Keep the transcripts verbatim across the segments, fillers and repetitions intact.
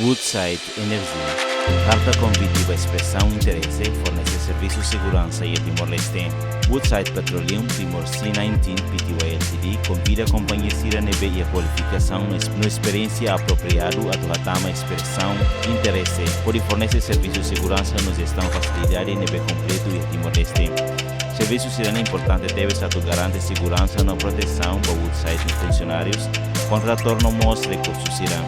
Woodside Energy. Karta konvite ba espresaun interese fornese servisu seguransa iha Timor-Leste. Woodside Petroleum Timor C nineteen Pty Ltd konvida kompañia sira ne'ebé iha kualifikasaun no es-, no esperiénsia apropriadu atu hatama espresaun interese. Hodi fornese servisu seguransa no jestaun fasilidade ne'ebé kompletu iha Timor-Leste. Servisu sira-ne'e importante tebes atu garante seguransa no protesaun ba Woodside nia funsionárius, kontratór no mós rekursu sira.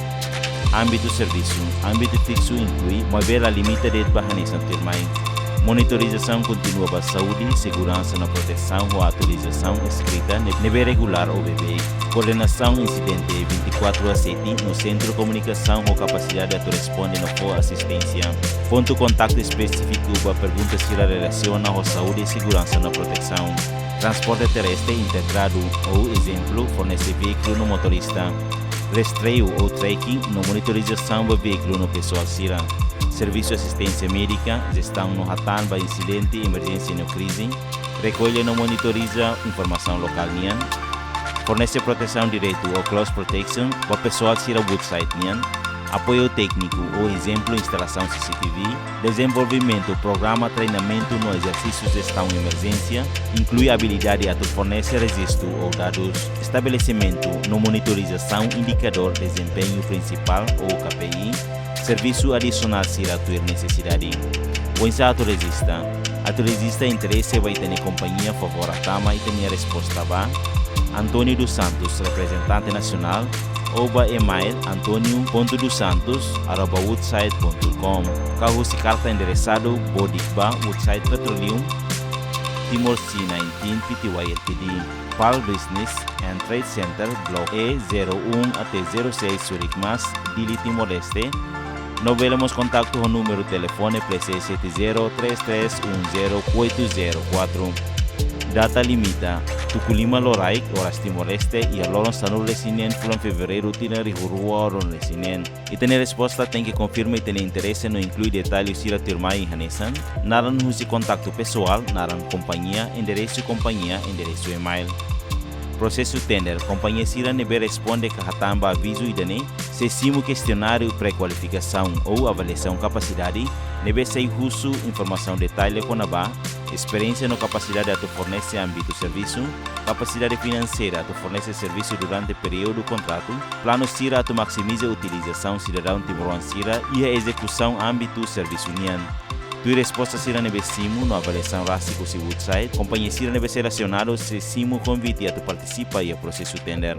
Ámbitu servisu. Ámbitu fiksu inklui, maibé la limita de'it ba hanesan tuirmai: monitorizasaun kontínua ba saúde, seguransa no protesaun ho atualizasaun eskrita ne-, ne'ebé regulár O B B. Koordenasaun insidente vinte e quatro a sete no sentru komunikasaun ho kapasidade atu responde no fó asisténsia. Pontu kontaktu espesífiku ba pergunta sira relasiona ho saúde, seguransa no protesaun. Transporte terrestre integradu, ou ezemplu, fornese veíkulu no motorista. Rastreiu ou tracking no monitorizasaun ba veíkulu no pesoál sira. Servisu asisténsia médika, jestaun no hatán ba insidente, emerjénsia no krize. Rekolla no monitoriza informasaun lokál nian. Fornese protesaun diretu ou close protection ba pesoál sira Woodside nian. Apoiu tékniku, ou ezemplu, instalasaun C C T V. Dezenvolvimentu programa treinamentu no ezersísiu jestaun emerjénsia, inklui abilidade atu fornese rejistu ou dadus. Estabelesimentu no monitorizasaun indikadór dezempeñu prinsipál, ou K P I. Servisu adisionál sira tuir nesesidade. Oinsá atu rejista? Atu rejista interese ba ita-nia kompañia, favór hatama ita-nia resposta ba António dos Santos, reprezentante nasionál, ou ba email antonio ponto dos santos arroba woodside ponto com, ka husi karta enderesadu bodik ba Woodside Petroleum Timor C nineteen Pty Ltd, Pal Business and Trade Center, Block E zero um até zero seis, Zurich, Mass, Dili, Timor-Leste. No bele mós kontaktu ho númeru telefone plus seis sete zero três três um zero oito zero quatro. Data limite: tuku lima loraik, oras Timor-Leste, iha loron sanulu-resin-neen fulan Fevereiru tinan rihun rua ruanulu-resin-neen. Ita-nia resposta tenke konfirma ita-nia interese no inklui detallu sira tuirmai hanesan: naran husi kontaktu pesoál, naran kompañia, enderesu kompañia, enderesu email. Prosesu tender. Kompañia sira ne'ebé responde ka hatán ba avizu ida-ne'e sei simu kestionáriu pré-kualifikasaun ou avaliasaun kapasidade, ne'ebé sei husu informasaun detalle kona-ba esperiénsia no kapasidade atu fornese ámbitu servisu, kapasidade finanseira atu fornese servisu durante períodu kontratu, planu sira atu maksimiza utilizasaun sidadaun timoroan sira iha ezekusaun ámbitu servisu nian. Tuir resposta sira ne'ebé simu no avaliasaun rasik husi Woodside, kompañia sira ne'ebé selesionadu sei simu konvite atu partisipa iha prosesu tender.